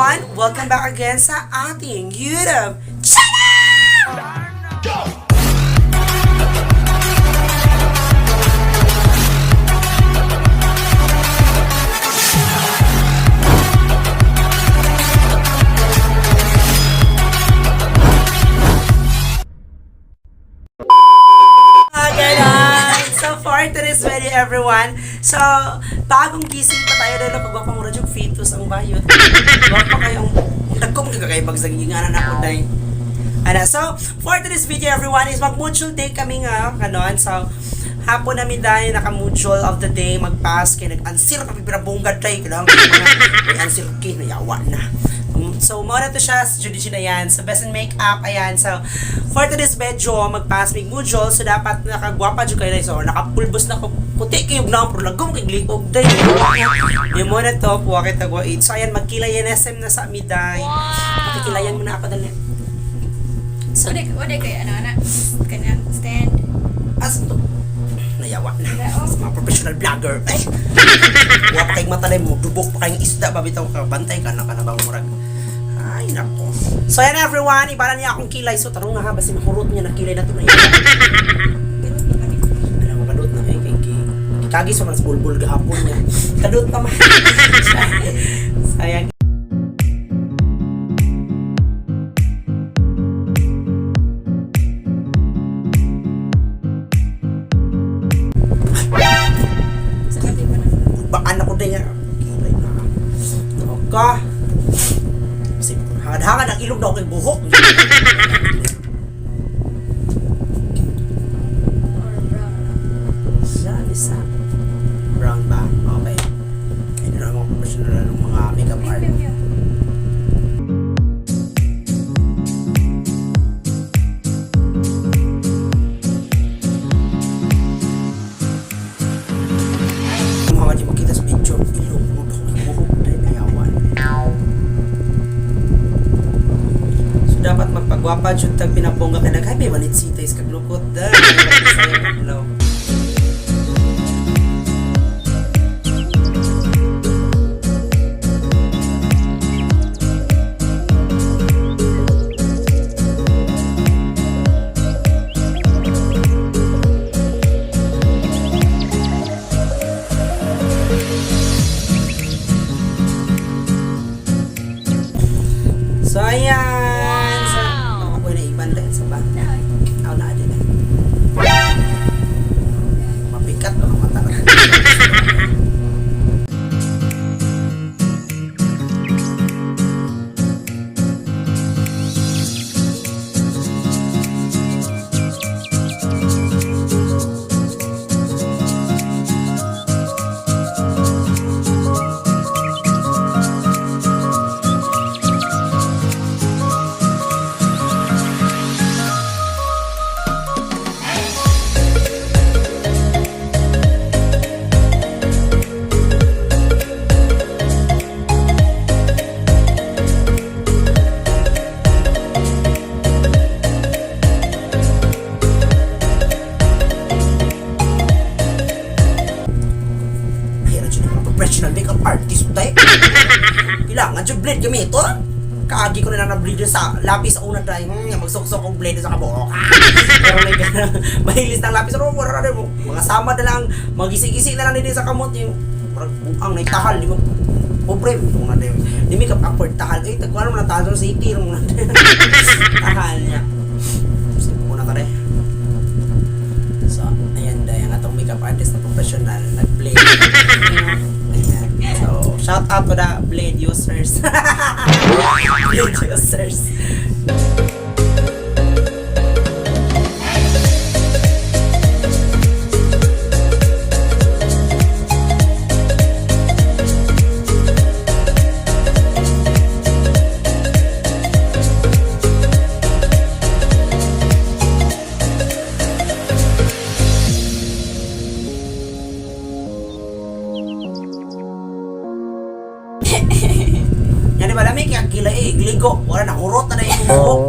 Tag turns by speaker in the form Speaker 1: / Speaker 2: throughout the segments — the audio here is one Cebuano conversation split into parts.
Speaker 1: Everyone! Welcome back again sa ating YouTube channel! Ganon. So for today's video, everyone, so bagong gising pa tayo dahil napagwapang mura yung fetus ang bayot. Gwapa kayong dagkong kagakaibag sa ginganan ako dahil. Ana, so for today's video, everyone, is mag-mutual day kami nga kanon. So hapon namin dahil naka-mutual of the day magpass kay nag-answer pa pipira bunggad tay kailangan ko mga may answer kay nayawa na. So mao na to siya sa Judy na yan. So best in makeup, ayan. So for today's video, magpass mig mutual, so dapat nakagwapa jud kayo. So nakapulbos na ko puti kayo na pero lagom kay liog day. Yung mo na to, puwa kay tagwa 8. So ayan, magkilayan SM na sa amiday. Makikilayan mo na ako dali. So,
Speaker 2: Wala kay ano ana kanang stand.
Speaker 1: As to? Nayawa na. Sa mga professional vlogger. Ay! Wa pa kayong matalay mo. Dubok pa kayong isda. Babitaw ka. Bantay ka na ka na bang murag. Ay, nako. So, yan everyone. Ibala niya akong kilay. So, tarong na ha. Basta mahurot niya na kilay na to na iba.
Speaker 2: Ganun ba kami?
Speaker 1: Alam mo, kadot na. Ay, kay kagi sa mas bulbul gahapon niya. Kadot pa man. Sayang.
Speaker 2: Sa kati pa na.
Speaker 1: Baan ako din nga. Kilay na. Ka. Kasi hangad-hangad ang ilog daw kay buhok.
Speaker 2: Or brown.
Speaker 1: Siya, isa. Brown ba? Okay. Ay, na mga professional ng mga makeup art.
Speaker 2: Pim, pim, pim.
Speaker 1: Mga di makita sa video, ilog mo daw kay buhok dahil nayawan. So, dapat magpagwapa jud tag pinabongga kay naghabi manit sita is kaglukot dahil. Hello. So, ayan. So, ako na iban lang sa ba? Ako na din eh. Mapikat ang mata na. Ay, ano dyan ang mga professional makeup artist tayo. Kailangan dyan blade gamito. Kaagi ko na lang na blade sa lapis sa una tayo. Magsuksok kong blade sa kabuok. Ah! Pero like, mahilis ng lapis. Ano, wala na rin. Mga sama na lang, magisi-gisi na lang din sa kamot. Yung parang buang na tahal. Di mo, pobre, mga na yun. Di makeup afford tahal. Eh, tagwa naman na tahal sa city. Mga tahal niya. Sige, muna ka rin. So, ayan dahil ang atong makeup artist na professional nag-blade. Ayan. So, shout out to the blade users. Blade users. Yan di ba lami kaya kilay eh, gligo. Wala na hurot na na yung buhok.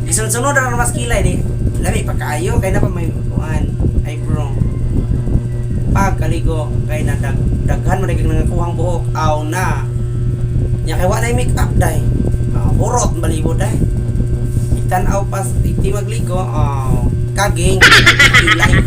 Speaker 1: Isunod-sunod na mas kilay di. Lami pagkaayo kay na pa may kuan eyebrow. Pagkaligo kay na daghan man kay nangakuhang buhok aw na. Nya kay wa na make up day. Oh, hurot balibo day. Itan-aw pa iti magligo, oh, kaging kilay.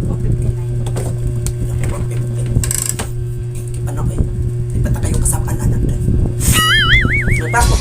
Speaker 2: O 59.
Speaker 1: Kipan ako eh. Di pa ta kayo kasapan anak day. Nagbako.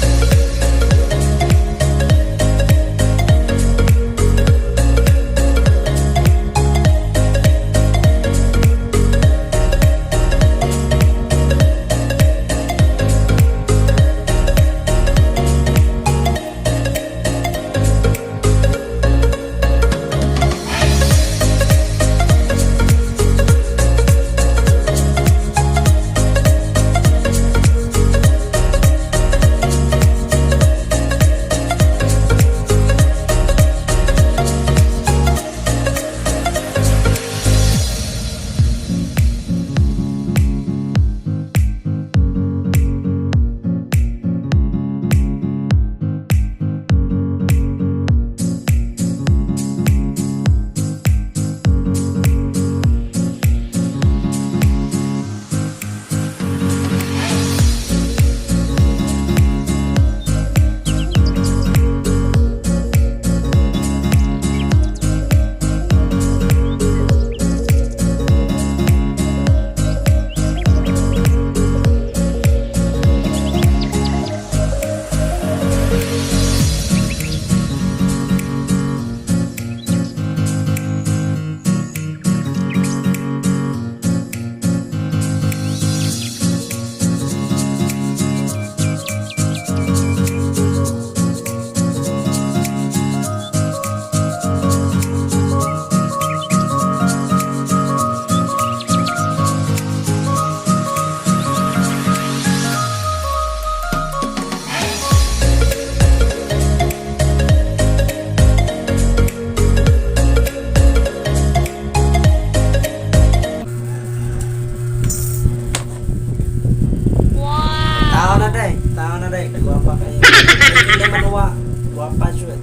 Speaker 1: Tao na day. Tao na day. Kagwapa kayo. Hindi naman wa. Gwapa jud.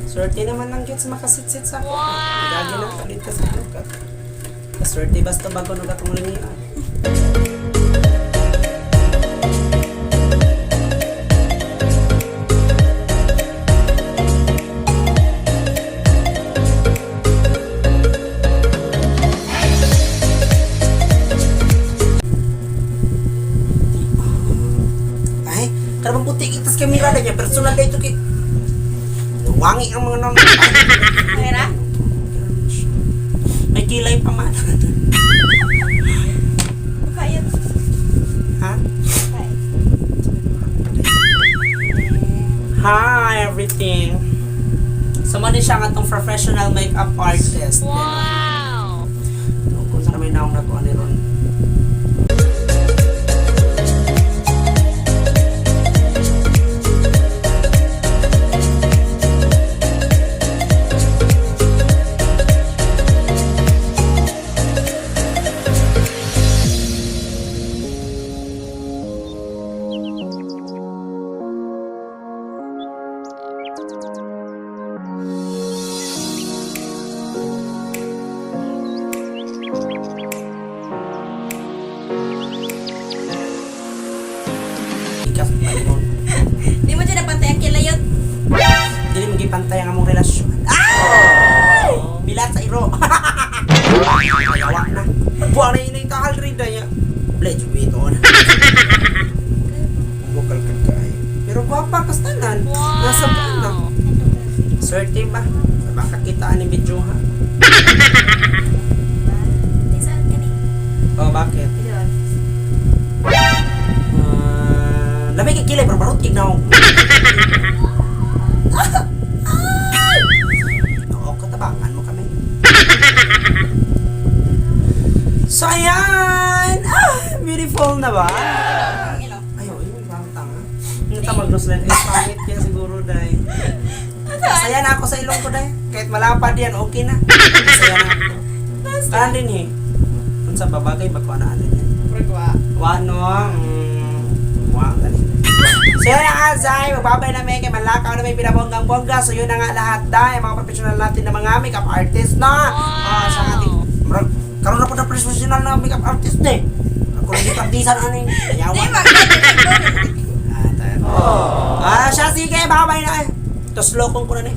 Speaker 1: Swerte naman lang jud sa makasitsit sa ako. Wow. Gagi na ka dito sa lukat. Swerte basta bago nag akong lingian. Ay, karabang puti itas kamera na niya. Personal na ito kay... Wangi ang mga non.
Speaker 2: Pera?
Speaker 1: May kilay pa man.
Speaker 2: Mukha yun.
Speaker 1: Ha?
Speaker 2: Mukha.
Speaker 1: Hi, everything. So, mo siya nga itong professional makeup artist. Wow! Kung saan may naong nakuha ni Ron. Gwapa kastanan. Nasa ba na? Swerte ba? Baka kita ani video ha.
Speaker 2: Saan ka ni?
Speaker 1: Oh, bakit? Ah, lamig kay kilay pero barot kig naong. Oo, katabangan mo kami. So ayan! Ah, beautiful na ba? Ay, oo, yung parang tanga. Yung tamag Roslan, eh, pangit yan siguro, day. Masaya na ako sa ilong ko, day. Kahit malapad yan, okay na. Masaya na ako. Karan din eh. Unsa ba bagay, magkuanaan din yan. Wa no, wa gani. So yun na nga, Zay, magbabay na may kay Malakaw na may pinabonggang-bongga. So yun na nga lahat, Day, mga professional natin na mga makeup artist na. Ah, sa ating, murag, karon na po na professional na makeup artist na eh. Ako rin praktisan ano yung
Speaker 2: Di,
Speaker 1: yawan.
Speaker 2: mag-
Speaker 1: Ah, tayo. Ah, siya, sige, babay na eh. Tos lokong ko na eh.